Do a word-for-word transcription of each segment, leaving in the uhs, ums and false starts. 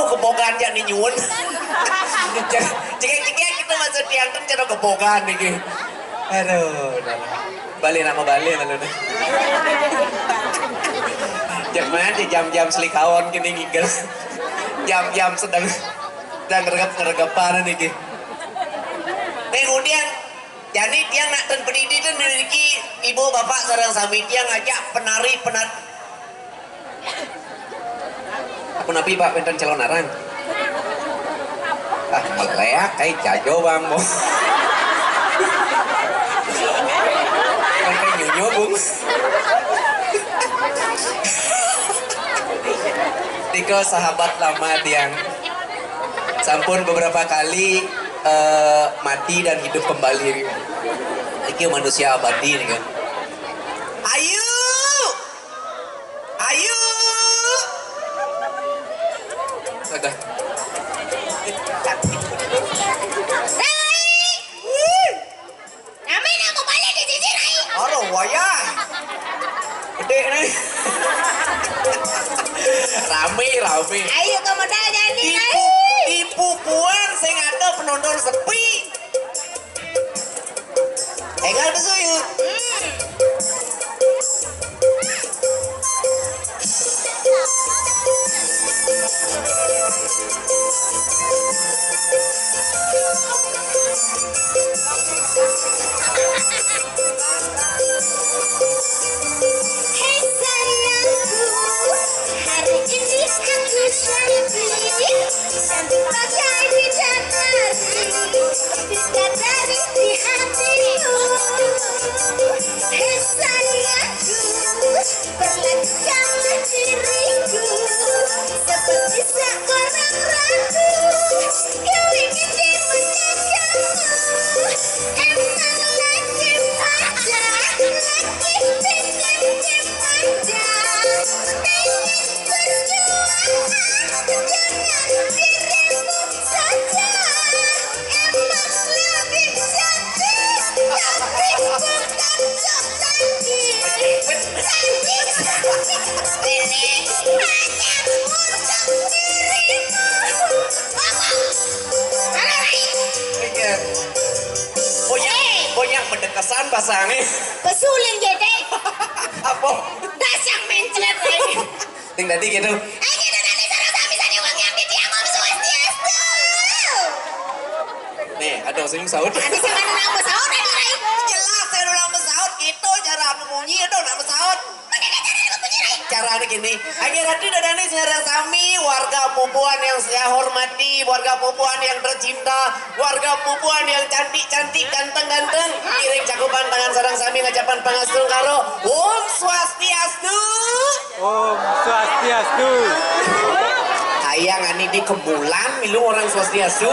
Kebogan jak ni nyuwun. Cekek-cekek kita maksud tiang ten cara kebogan niki. Aduh, udah. Balik nama balik malu nih. Jangan di jam-jam selikawan kini ngigel. Jam-jam sedang sedang ngeregep-ngeregepan niki. Nih kemudian, jadi tiang nak ten pendidik ten memiliki ibu bapak sareng sami tiang ajak penari penari. Aku napi Pak penten calon arang. Ah, meleak kai jajo bang mo. Sampai nyunyo bung. Nika sahabat lama tiang. Sampun beberapa kali eh, mati dan hidup kembali. Iki manusia abadi nih kan. Ayu. Ayu. Ada. Rai. Rame nak mau balik di sisi Rai. Aduh, wayah. Gede nih. Rame, rame. Ayo ke modal jadi Rai. Di pukuan sing ada penonton sepi. Enggal besuyut. Hei sayangku, hari ini aku cantik. Cantik bagai bidadari, bidadari di hatiku. Hei sayangku, perlakukanlah diriku seperti seorang ratu. Kau ingin dimanjakanmu, emang lagi pada lagi dengan dimanja. Ingin berduaan dengan dirimu saja. Emang lebih cantik, tapi bukan sok cantik. Cantik ini hanya untuk dirimu. Ngomong. Halo, Rai. Iya. Oh, ya. Oh, yang mendekesan pasangnya. Pesulin, Jete. Apa? Das yang mencret, Rai. Ting tadi gitu. Eh, gitu tadi sareng sami sane wong yang titiang Om Swastiastu. Nih, ada sing saut. Tadi sing ada nang saut tadi, Rai. Jelas saya udah nang saut gitu cara anu munyi, aduh nang saut. Mana dia cara nang munyi, Rai? Cara anu gini. Akhir hati dadane sareng sami warga Pupuan yang saya hormati, warga Pupuan yang tercinta, warga Pupuan yang cantik-cantik, ganteng-ganteng. Kiring cakupan tangan sareng sami ngacapan pangastu karo Om Swastiastu. Om Swastiastu. Hayang ani di kemulan milu orang Swastiastu.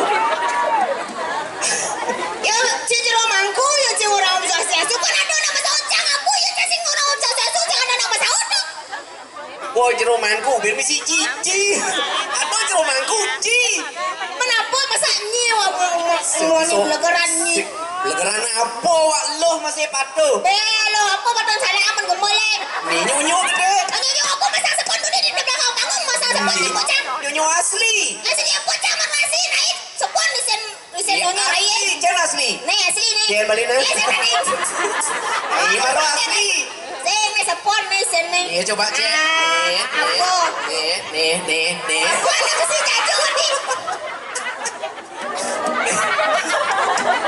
Ya, ciciro mangku, ya ciciro orang Om Swastiastu. Kan ada nama saut cang aku, ya cacing orang Om Swastiastu, jangan ada nama saut. Woi, jero mangku, biar misi cici. Atau jero mangku, ci. Menapa masa nyi, wah, wah, wah, semuanya belegeran nyi. Belegeran apa, wak, loh masih patuh? Eh, loh, apa baton salah aman gemolek? Nih, nyunyu gede. Nyunyu apa pasang sepon dulu di belakang panggung, pasang sepon di bocah. Nyunyu asli. Asli apa, cang, makasih, naik sepon di sen. Wis nyonya Rai. Asli, jan asli. Nih asli nih. Jan balik nih. Iya, sini nih. Ini baru asli. Sini sepon nih sini. Iya, coba cek. Ah, nih, apa? Nih, nih, nih, nih. Aku ada mesti jatuh nih.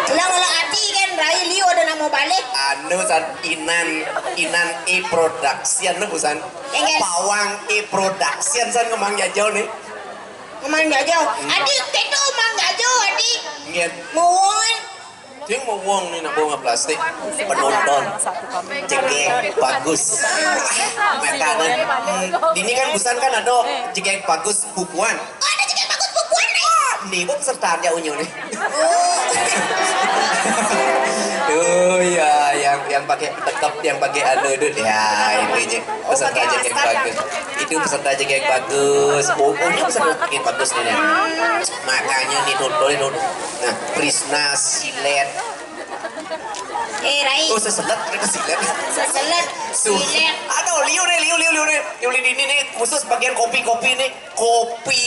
Ulang-ulang hati kan Rai Liu ada nama balik. Anu san Inan Inan E Production nih busan. Enggak. Pawang E Production san ngomong jajau nih. Mang Jajo. Adi, keto Mang Jajo, Adi. Nggih. Muwun. Sing mau wong nih nabung plastik. Penonton. Jegeg bagus. Makanan. Hmm, ini kan busan kan ada jegeg bagus bubuhan. Oh, ada jegeg bagus bubuhan nih. Nih, bu peserta aja unyu nih. Oh. Tuh ya, yang yang pakai tekep, yang pakai anu itu ya, ini aja. Oh, peserta pakai aja yang masker, bagus. Itu peserta aja yang bagus. Oh, oh, ini peserta yang bagus nih. Makanya nih, tuh, tuh, tuh. Nah, Prisna, Silet. Eh, Rai. Oh, seselet, mereka silet. Seselet, Su- silet. Aduh, liu nih, liu, liu, liu nih. Liu, liu, ini nih, khusus bagian kopi-kopi nih. Kopi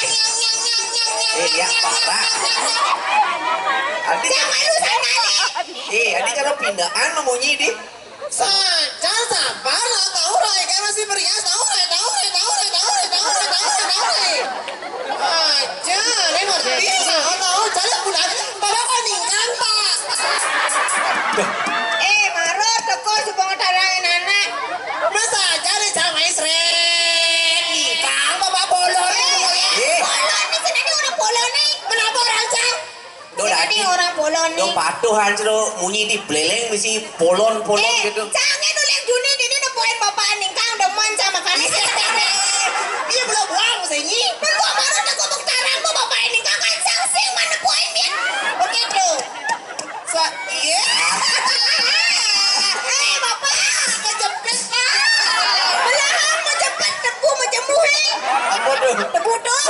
Eh, ya, Bapak. Adi, jangan lu sana, Li. Eh, adi cara pindaan mamunyi di. Saja sabar lah, tahu lah, kayak masih merias, tahu lah, tahu lah, tahu lah, tahu lah, tahu lah, tahu lah, tahu lah. Aja, ini ngerti, tahu, tahu, jalan bulan, Bapak kok ningkang, Pak? Eh, marot teko supaya tarangin anak. Masa aja nih sama Israel, ningkang, Bapak bolon, eh, bolon nih, sini ada orang bolon nih. Kenapa orang, Cang? Duh, ini orang bolon nih. Duh, patuh aja lo, munyi di beleleng mesti polon-polon eh, gitu. Jangan dulu yang Juni, ini nepoin bapak ningkang demen sama kali. Iya, belum buang sini. Belum buang, baru udah gubuk tarang mau bapak ningkang kan sangsing mana poin ya. Begitu. Sa iya. Eh, bapak, kejepit, Pak. Belahang kejepit, debu menjemuh, eh. Apa tuh? Debu tuh.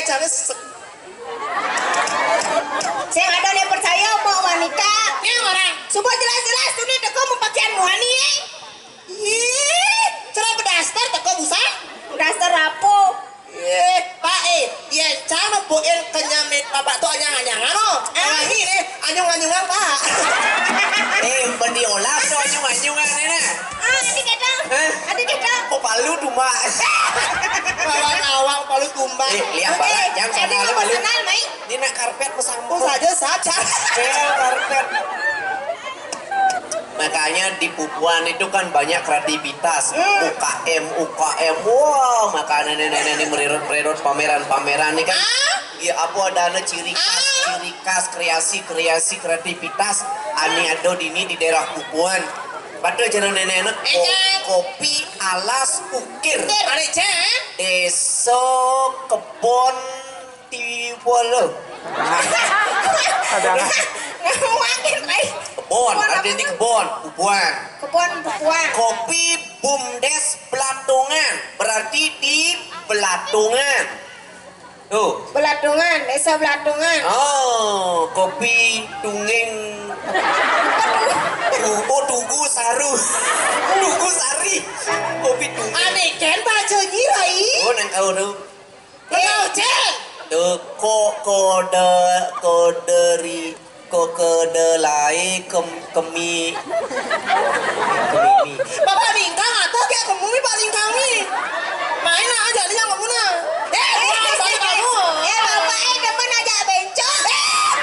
Jane se- Sing ada nek percaya mau wanita. Ning ora. Sumpah jelas-jelas tuh nih teko mau pakaian muani. Ih, cara bedaster teko busa. Bedaster apa? Eh, Pak, eh, yen cang nepukin kenyamit Bapak tuh anyang-anyangan, oh. Ah. Wangi nih, anyung-anyungan, Pak. Eh, bendiola tuh anyung-anyungan ini. Ah, ada kita. Hah? Ada kita. Oh, palu tumbak. Awang-awang palu tumbak. Eh, lihat banget, jangan sana palu. Kenal, Mai. Ini nak karpet pesambung. Oh, saja, saja. Bel karpet. Makanya di Pupuan itu kan banyak kreativitas. Hmm. U K M, U K M. Wah, makanya nenek-nenek ini mererot-mererot pameran-pameran nih kan. Ah? Ya, apa ada anu ciri khas, ah, ciri khas kreasi-kreasi kreativitas. Ani ada di ini di daerah Pupuan. Padahal jangan nenek-nenek ko- kopi alas ukir. Ukir. Ada, Cek? Desa Kebon Tiwolo. Ada. Ngomongin, ai. Kebon, kebon artinya apa? Kebon, Pupuan. Kebon Pupuan. Kopi Bumdes Belatungan, berarti di Belatungan. Tuh. Belatungan, desa Belatungan. Oh, kopi tungging. Oh, tugu saru. Tugu sari. Kopi tungging. Aneh kan bacanya, Rai? Oh, nang kau tuh. Kenal, Cek. Tuh, ko- kode- koderi- ko- kedelai kem- kemi- kemimi. Bapak lingkang atau kayak kemumi Pak lingkang nih? Main aja nih yang kamu nah. Eh, eh, saya kamu. Eh, Bapak, eh, demen aja bencong. Eh,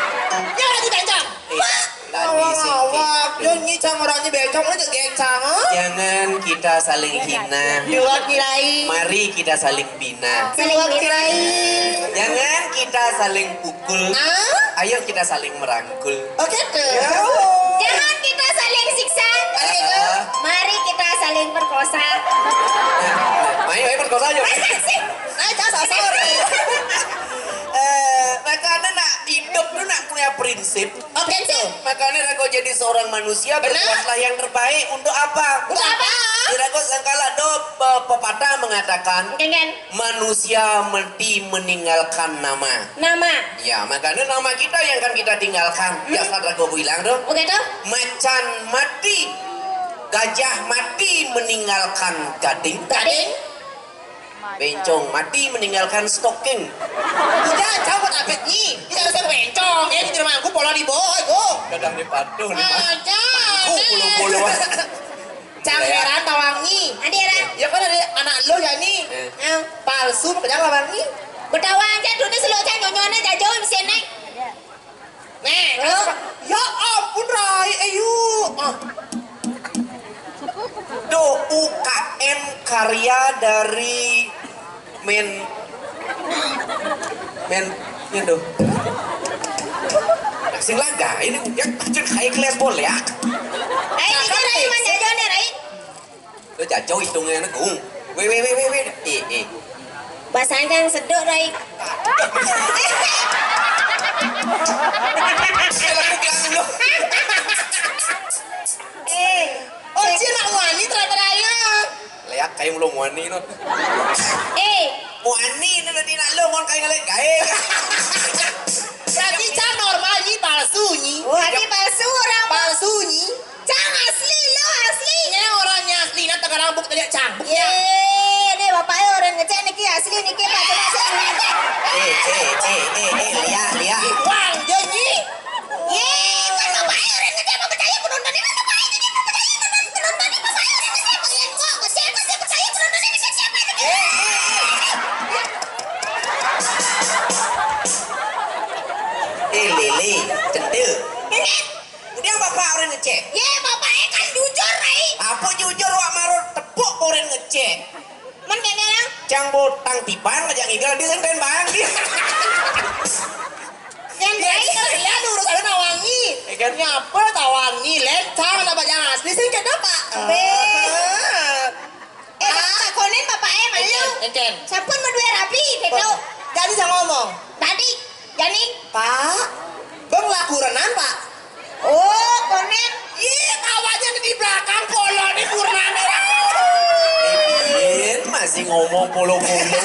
dia lagi bencong. Eh, tadi sih. Awak-awak, gitu. Dia nyi cang orangnya bencong, lu cek gencang, oh? Jangan kita saling hina. Dua kirai. Mari kita saling bina. Saling bina. Jangan kita saling pukul. Ah? Ayo kita saling merangkul. Oke tuh. Ya. Jangan kita saling siksa. Oke tuh. Mari kita saling perkosa. Nah, nah, ayo, ayo perkosa aja. Masa sih? Nah, jangan sosok. Eh, makanya nak hidup tuh nak punya prinsip. Oke tuh. Makanya rago jadi seorang manusia, benar, berbuatlah yang terbaik untuk apa? Untuk apa? Di rago sangkala do pe- pepatah mengatakan, oke, kan? Manusia mati meninggalkan nama. Nama. Ya, makanya nama kita yang akan kita tinggalkan. Hmm. Biasa rago bilang tuh. Oke tuh. Macan mati, gajah mati meninggalkan gading. Gading. Bencong mati meninggalkan stoking. Udah, cabut abet nyi. Ini harusnya bencong. Ya, di rumah aku pola di bawah, go. Kadang di patuh, di patuh. Aja. Aku puluh-puluh. Cang heran tawang nyi. Adi heran. Ya kan ada anak lo ya nih. Eh. Yang palsu, makanya tawang nyi. Betawang aja, dunia selo aja, nyonyone aja, jauh mesin naik. Nih, ya ampun, Rai, ayo. Ah. Tuh U K M karya dari men men itu. Sing laga ini ya, kacil kayak kelas bola ya. Rai, ini Rai, mana aja nih, Rai? Lo jajau hitungnya nih, gung. Weh, weh, weh, weh, weh. Eh, eh. Bahasanya kan sedok, Rai. Aduh. Saya lakukan dulu. Eh, oh, Cina wani ternyata raya. Lihat kayak belum wani no. Eh, wani no tadi nak lo mau kayak ngeliat gae. Berarti Cang normal nyi palsu nyi. Oh, hati palsu orang palsu nyi. Cang asli, lo asli. Ini orangnya asli, nah tegarang buk tadi cang. Ye, ini bapaknya orang ngecek niki asli niki Pak. Coba sih. Eh, eh, eh, eh, eh, lihat, lihat. Wang, janji. Ye, kan bapaknya orang ngecek mau percaya penonton ini, bapaknya jadi mau percaya penonton, penonton ini bapaknya orang ngecek, kalian kok, siapa sih percaya penonton ini, siapa, siapa ini? Eh, eh, eh. Eh, Lili, cendil. Ini. Udah bapak orang ngecek. Ye, bapak eh kan jujur, Rai. Apa jujur wak marut tepuk orang ngecek. Men kene lah. Cang botang tiban aja ngigal di senten bang. Yang dia Rai kan dia lurus ada nawangi. Eh, kan? Nyapa tawangi, len cang ada banyak asli sing kena, Pak. Be. Ah. Eh, Pak Konen bapak eh malu. Eken, eken. Sampun madue rapi, betul. Jadi saya ngomong. Tadi, Jani. Pak, bang laku renan, Pak. Oh, Konen. Ih, kawannya di belakang polo nih purname. Eh, Bien, masih ngomong polo-polo.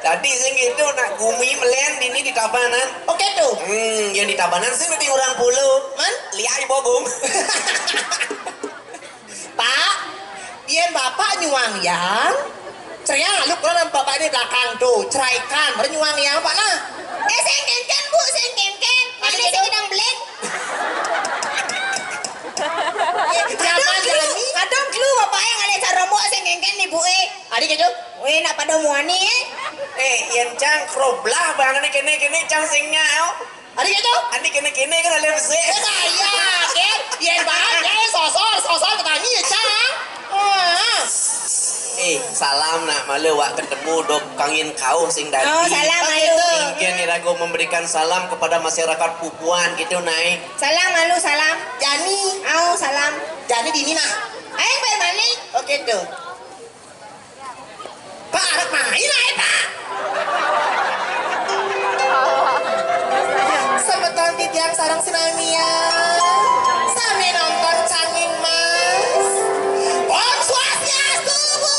Tadi sing gitu nak gumi melen dini di Tabanan. Oke tuh. Hmm, yang di Tabanan sing lebih orang puluh. Man? Liai bogong. Pak, biar bapak nyuang yang. Ceria lu kalau bapak ini belakang tuh, ceraikan, baru nyuang yang pak nah. Eh, sing kenken, Bu, sing kenken. Ada ini sing gitu. Sedang blank. Eh, kadang dulu, kadang dulu bapak yang ada cara mau sing kenken nih, Bu, eh. Ada gitu. Weh, nak pada muani, eh. Eh, yang cang kroblah banget nih kene kene cang singnya, oh. Ada gitu. Andi kene kene kan ada besi. Eh, saya, kan? Yang banget, ya, sosor, sosor ketanya ya, cang. Ah. Eh, salam nak malu wak ketemu dok kangin kau sing dadi. Oh, salam, ayo. Mungkin irago memberikan salam kepada masyarakat Pupuan gitu, Nai. Salam, malu, salam. Jani. Au, salam. Jani dini nah. Ayo, Pak Mani. Oke tuh. Pak, arep main ae, Pak. Semeton titiang sareng sinamia. Sami nonton Cangin Mas. Om Swastiastu, Bu.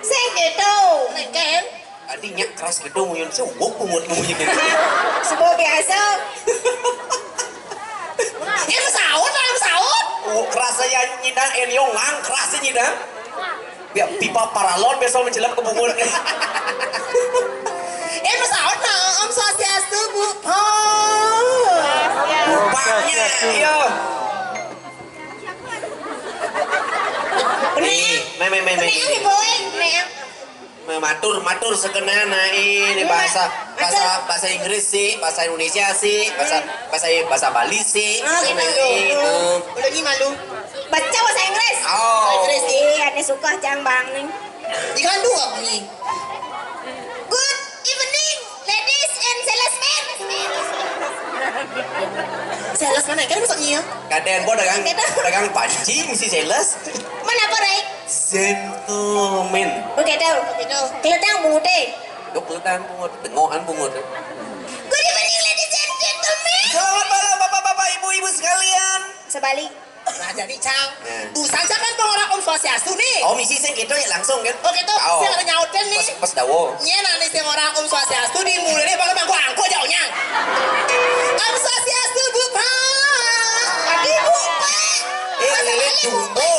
Sing gitu. Neken. Tadi nyak keras gitu, nguyun sewuk bungut bunyi gitu. Sebab biasa. Em saut, em saut. Oh, kerasa ya nyidang, en yongang kerasa nyidang. Ya, pipa paralon besok mencelap ke bungut. Em saut, nah, Om Swastiastu, Bu. Oh. Bapaknya, iya. Nih, me, me, me, me. Nih, boy, nih. Matur, matur sekenana ini bahasa, bahasa, bahasa Inggris sih, bahasa Indonesia sih, bahasa, bahasa, bahasa Bali sih. Ah, gitu. Ini, eh. Udah gimana lu? Baca bahasa Inggris. Oh. Bahasa Inggris sih. Iya, ini suka cang bang nih. Ikan dua nih. Good evening, ladies and salesmen. Sales mana? Kan maksudnya? Kadang gua dagang, dagang panci, mesti sales. Mana apa, Ray? Gentleman. Oke, tahu. Oke, tahu. Keledang bungut, eh. Dok, keledang bungut, tengokan bungut. Good evening, ladies and gentlemen. Selamat malam, bapak-bapak, ibu-ibu sekalian. Sebalik. Nah, jadi, Cang, nah. Urusan siapa yang orang Om Swastiastu nih? Oh, misi sing gitu ya langsung kan? Oh, gitu. Oh. Sing ada nyautin nih. Pas, pas dawo. Nyena nih sing orang Om Swastiastu dimulai nih, bang, bang, gua angko jauhnya. Om Swastiastu, Bu, Pak. Tadi, Bu, Pak. Eh, lele jumbo.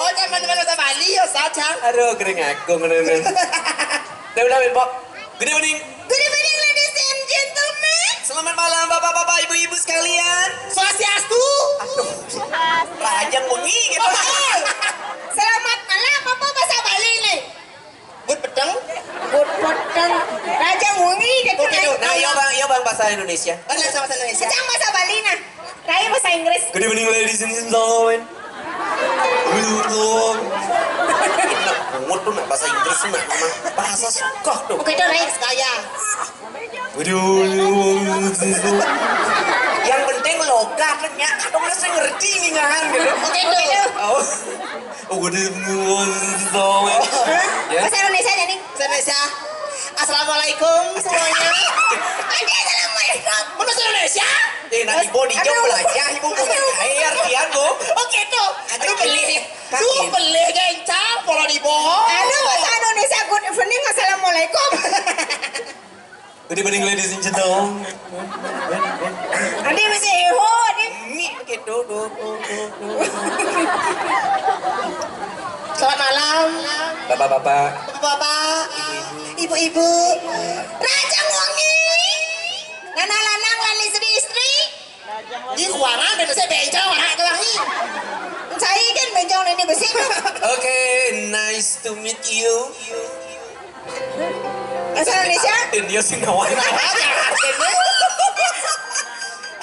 Oh, teman-teman bahasa Bali ya, Sa, Cang. Aduh, kering aku, ngene. Udah, udah, Win, Pok. Good evening. Good evening, ladies and gentlemen. Selamat malam, bapak-bapak, ibu-ibu sekalian. Swastiastu. Aduh. Rajang wengi gitu. Oh, eh. Selamat malam, apa bahasa Bali nih? Good peteng. Good peteng. Rajang wengi gitu. Oke, nih. Nah, iya, Bang, iya, Bang, bahasa Indonesia. Bahasa, bahasa Indonesia. Cang bahasa Bali, nah. Raya bahasa Inggris. Good evening, ladies and gentlemen. Good evening. Bungut tuh, nak bahasa Inggris tuh, nak, nak bahasa suka tuh. Oke, tuh, Raya. Gaya. Good evening. Yang penting logat, nya, kadang orang sing ngerti nih, ngahan, gitu. Oke, tuh. Oh. Oh, good evening, ladies and gentlemen. Ya. Bahasa Indonesia aja nih. Bahasa Indonesia. Assalamualaikum semuanya. Oke, assalamualaikum. Mana bahasa Indonesia? Eh, nanti Ibu dijawab belajar, Ibu punya. Eh, artian, Bu. Oke, tuh. Aduh, beli. Tuh, beli, gencar, pola di bawah. Aduh, bahasa Indonesia, good evening, assalamualaikum. Good evening, ladies and gentlemen. Adi masih iho, Adi. Ini, oke, tuh, tuh, tuh, tuh, tuh. Selamat malam. Bapak-bapak. Bapak-bapak. Ibu-ibu. Ibu-ibu. Raja Wongi. Nana lanang lan istri-istri. Di kuaran dan saya bencong anak tuh nih. Saya kan bencong ini besi. Oke, nice to meet you. Bahasa Indonesia? Dan dia sih ngawan.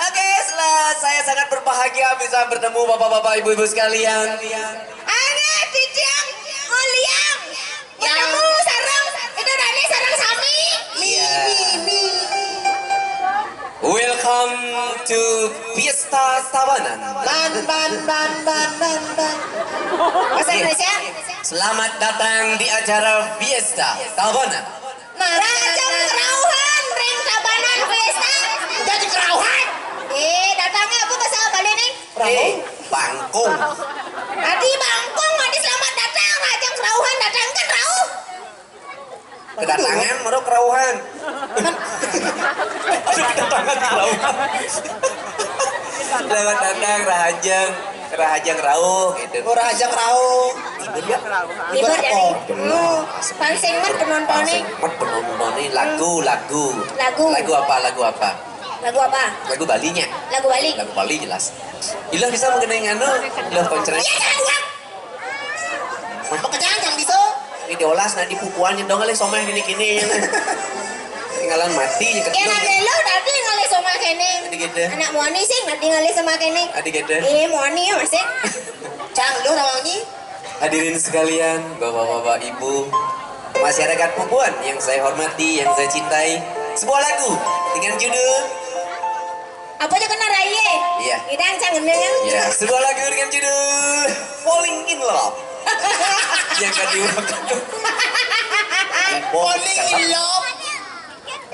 Oke, sel-, saya sangat berbahagia bisa bertemu bapak-bapak, ibu-ibu sekalian. Anak titiang Uliang. Ketemu sareng, itu tadi sareng sami. Mi, iya. Mi, mi. Welcome to Fiesta Tabanan. Ban, ban, ban, ban, ban, ban. Bahasa Indonesia? Selamat datang di acara Fiesta Tabanan. Nah, raja kerauhan, ring Tabanan Fiesta. Jadi kerauhan. Eh, datangnya apa bahasa Bali nih? Eh, bangkung. Adi bangkung, adi selama Kedatangan, mara kerauhan. Aduh, kedatangan kerauhan. Selamat datang, rahajeng, rahajeng rauh gitu. Oh, rahajeng rauh. Ribet ya? Ribet ya, nih. Jelas. Hmm. Pansing mah penontonnya. Pansing mah penontonnya. Lagu, lagu. Lagu. Lagu apa, lagu apa? Lagu apa? Lagu Balinya. Lagu Bali. Lagu Bali jelas. Ilah bisa mengenai nganu, ilah koncernya. Iya, jangan uang. Mah kejangjang bisa. Ini diolas nanti pupuannya dong oleh somai gini-gini. Tinggalan mati ya. Kena gelo nanti ngalih somai kene. Ada gitu. Anak muani sih nanti ngalih somai kene. Ada gitu. Eh, muani ya masih. Cang lu nawangi. Hadirin sekalian, bapak-bapak, ibu, masyarakat Pupuan yang saya hormati, yang saya cintai, sebuah lagu dengan judul apa aja kena raya? Iya. Idang cang ngendeng. Iya, sebuah lagu dengan judul Falling in Love. Yang kedua. Falling in Love.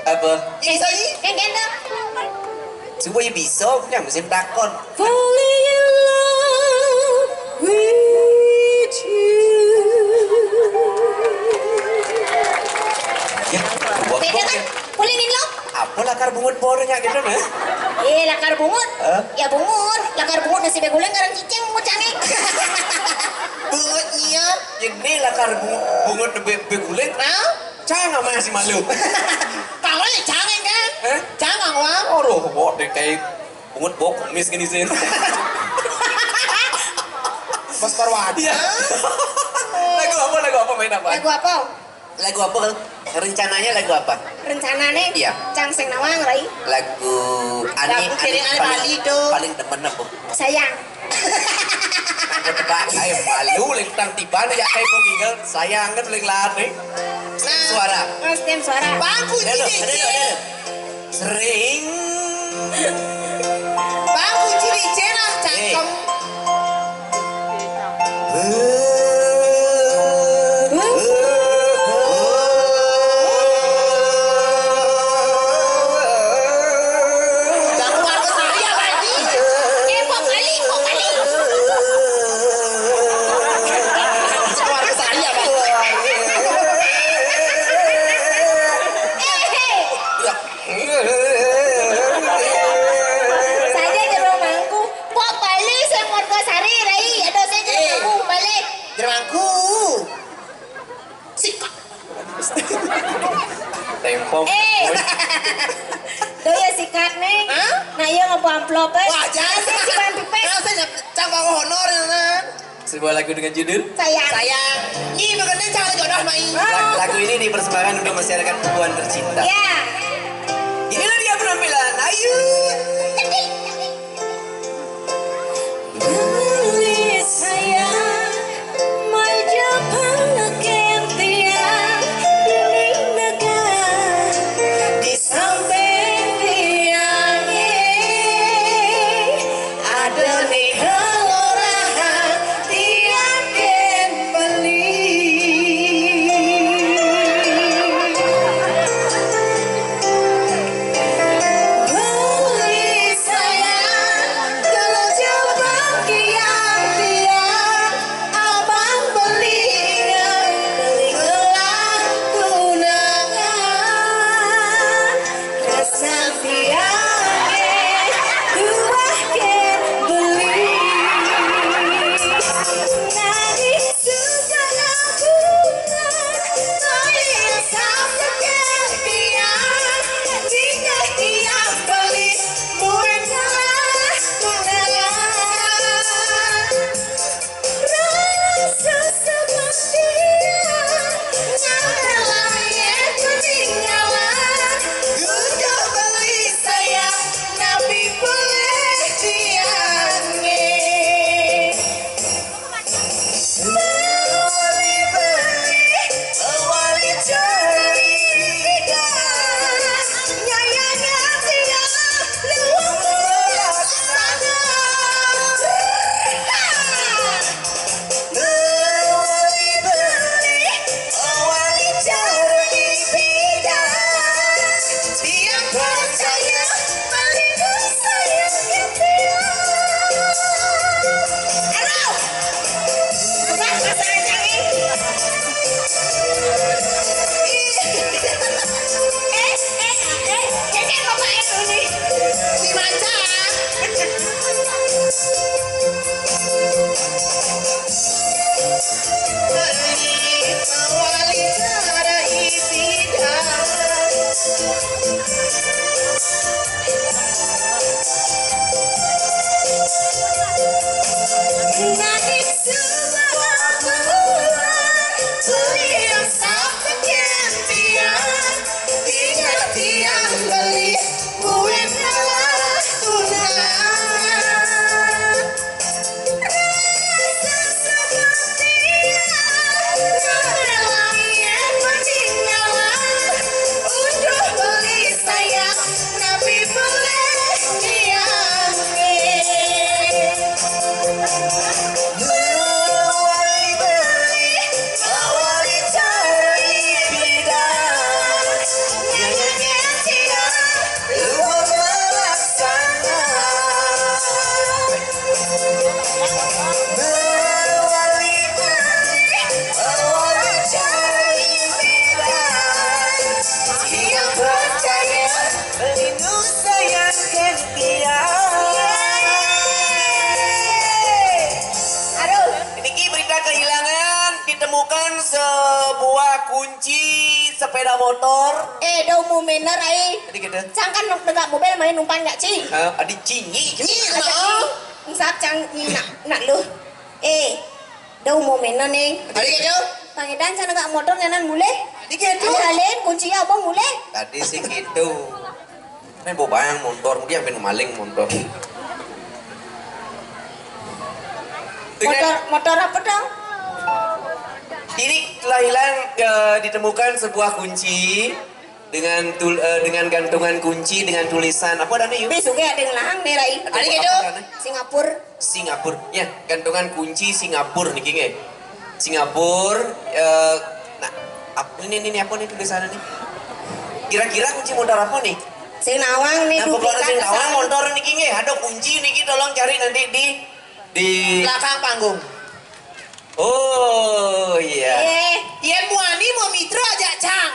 Apa? Bisa, ih? Kan gitu. Coba ya bisa, punya musim takon. Falling in love with you. Ya, buat beda kan? Falling in love. Apa lakar bungut bornya gitu, nah? Eh, lakar bungut. Hah? Ya bungut. Lakar bungut nasi beguling karang cicing bungut canggih. Bungut iya. Ini lakar bungut, bungut be-, beguling. Nah? Cang sama si malu. Kalau ya jangan kan? Eh? Jangan wah. Aduh, kok deh kayak bungut bok kumis gini sih. Mas Parwadi. Iya. Lagu apa? Lagu apa, main apa? Lagu apa? Lagu apa? Rencananya lagu apa? Rencana nih? Iya. Cang sing nawang, Rai. Lagu ane, lagu kiri ane paling, Bali do. Paling demen apa? Sayang. Aku tebak, ayo malu lek tang tiba nih ya kayak mau tinggal sayang kan lek lat nih. Nah, suara. Mas tem suara. Bagus. Delo, delo, delo. Sering. Bagus ciri cerah cangkem. Jangan keluar ke saya lagi. Eh, kok kali, kok kali. Keluar ke saya lagi. Eh, hei. Ya. Saja jero mangku. Pok Bali sing Mergosari, Rai. Aduh, saya jero mangku balik. Jero mangku. Sikat. Tempo. Eh. Tuh ya sikat nih. Hah? Nah, iya ngebu amplop, eh. Wah, jangan. Saya si Bang Pipes. Nah, saya nyap-, cang bawa honor ya, nah. Sebuah lagu dengan judul Sayang. Sayang. Ih, makanya cang jodoh main. Lag-, lagu ini dipersembahkan untuk masyarakat Pupuan tercinta. Ya. Inilah dia penampilan. Ayo. Beli sayang, mai japang kentia, beli negara di samping tiang. Ada nih kelurahan tiang ken beli. Beli Kunci sepeda motor. Eh, dah umur manner ai. Tadi kata. Cang kan nak dengah mobil main numpang nggak, Ci? Eh, ada cingi. Nyi, nak. Nyi. Usap cang nyi nak, nak lu. Eh, dah umur manner nih. Tadi kata. Pangedan cang dengah motor nyanan mulai. Tadi kata. Ada lain kunci abang mulai. Tadi sih gitu. Ini bawa bayang motor, mungkin yang pengen maling motor. Motor, motor apa dong? Ini telah hilang, eh, ditemukan sebuah kunci dengan tul, eh, dengan gantungan kunci dengan tulisan apa, ada nih, yuk? Besok ya ada yang lahang nih, Rai. Ada gitu. Singapura. Singapura. Ya, gantungan kunci Singapura nih, King, eh. Singapura, eh, nah, ap, ini, ini, ini apa nih tulisannya nih? Kira-kira kunci motor apa nih? Sing nawang nih. Nah, pokoknya sing nawang motor nih, King, eh. Ada kunci nih, King, tolong cari nanti di, di belakang panggung. Oh, iya. Eh, yen muani mau mitra aja, Cang.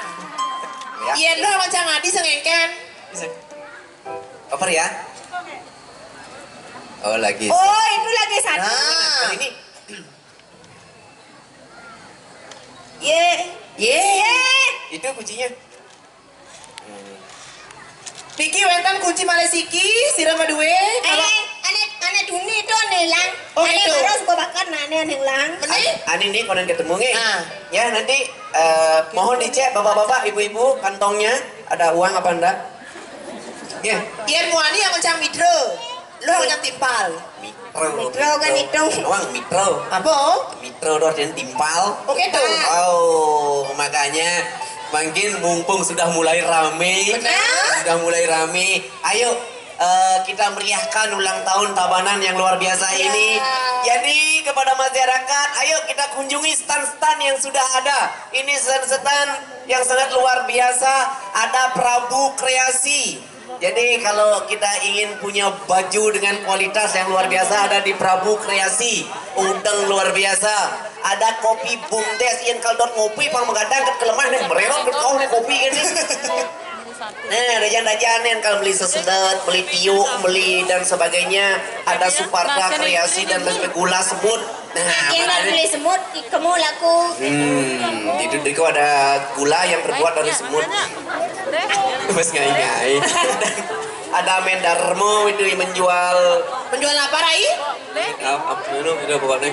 Ya. Yen lo sama Cang Adi sengengken. Bisa. Oper ya? Oh, lagi. Oh, itu lagi satu. Nah. Ini. Ye. Ye. Ye. Itu kuncinya. Niki wénten kunci malih siki, sira madue. Eh, ane, ane Duni itu ane hilang. Oh, ane itu. Baru suka bakar, nah, ane, ane hilang. Bener? Ani nih konon ketemu nggih. Ah. Ya, nanti, eh, mohon dicek bapak-bapak, ibu-ibu, kantongnya ada uang apa enggak? Ya. Yen muani yang kencang midro. Lo yang timpal. Mitro. Mitro kan itu. Doang mitro. Apa? Mitro doang dan timpal. Oke tuh. Oh, makanya mungkin mumpung sudah mulai rame, benar, sudah mulai rame, ayo, eh, kita meriahkan ulang tahun Tabanan yang luar biasa ini. Jadi kepada masyarakat, ayo kita kunjungi stand-stand yang sudah ada. Ini stand-stand yang sangat luar biasa. Ada Prabu Kreasi. Jadi kalau kita ingin punya baju dengan kualitas yang luar biasa, ada di Prabu Kreasi. Udeng luar biasa. Ada kopi bumdes, yen kalau dot ngopi pang magadang ket kelemah nih, mererot ket kau nih kopi kan nih. Nah, rajan-rajan nih kalau beli sesedot, beli tiuk, beli dan sebagainya, ada Suparta Kreasi dan sampai gula semut. Nah, yen mana nih? Beli semut, kemu laku. Hmm, itu, itu ada gula yang terbuat dari semut. Mas ngai-ngai. Ada Mendarmo itu yang menjual. Menjual apa, Rai? Ap-, apa itu, itu pokoknya.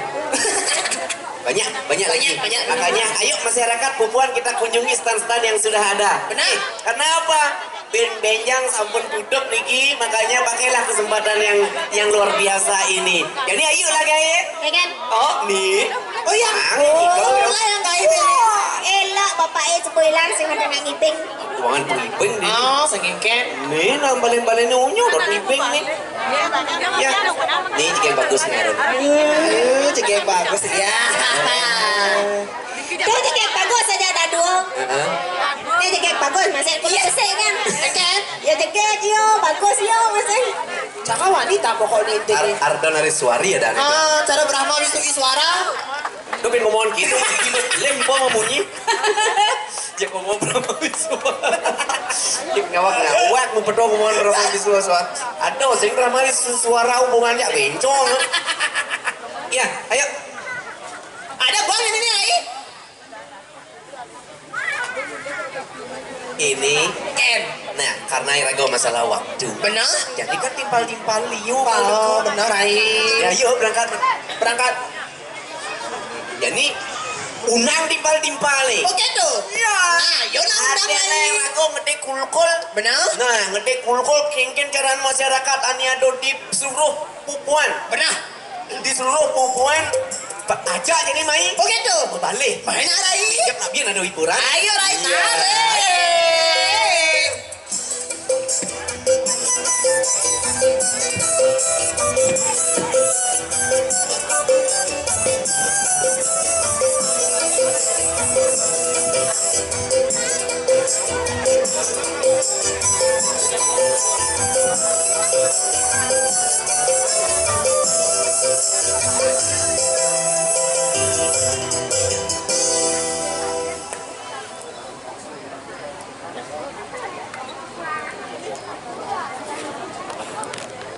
Banyak, banyak lagi. Banyak, banyak. Makanya, ayo masyarakat Pupuan kita kunjungi stand-stand yang sudah ada. Benar. Eh, karena apa? Bin benjang sampun tutup niki, makanya pakailah kesempatan yang, yang luar biasa ini. Jadi ayo lah, guys. Ya kan? Oh, nih. Oh, iya. Mang, oh, ikut. Lah yang gaib ini. Elok bapak eh cepu ilang sing ada nang iping. Ruangan pengiping nih. Oh, sengingken. Nih, nang balen-balen unyu dot iping nih. Ya. Nih, jika bagus nih. Eh, jika bagus ya. Tuh jegeg bagus aja ada dua. Heeh. Ini jegeg bagus, masih kulit besar kan? Kan? Ya jegeg yo, bagus yo, masih. Cakap wanita pokoknya intinya. Ar-, Ardon Ariswari ada, ada. Ah, cara Brahma Wisnu Iswara. Lu pengen ngomong gitu, lem gua mau munyi. Dia ngomong Brahma Wisnu. Dia ngawak-ngawak, mau pedong ngomong Brahma Wisnu Iswara. Aduh, sing Brahma Wisnu Iswara hubungannya bencong. Ya, ayo. Ada bang ini nih, Rai. Ini. Ken. Nah, karena iraga masalah waktu. Bener? Jadi kan timpal-timpal liu. Oh, bener, Rai. Ya, yuk berangkat. Berangkat. Jadi unang timpal-timpal nih. Oke tuh. Iya. Nah, yo nang undang, Rai. Iraga ngetik kulkul. Bener? Nah, ngetik kulkul kengken caraan masyarakat aniado di seluruh Pupuan. Bener. Di seluruh Pupuan, Pak, aja jadi main. Oh gitu. Balik. Main, Rai. Siap, Nabi, ada hiburan. Ayo, Rai, iya. Tarik.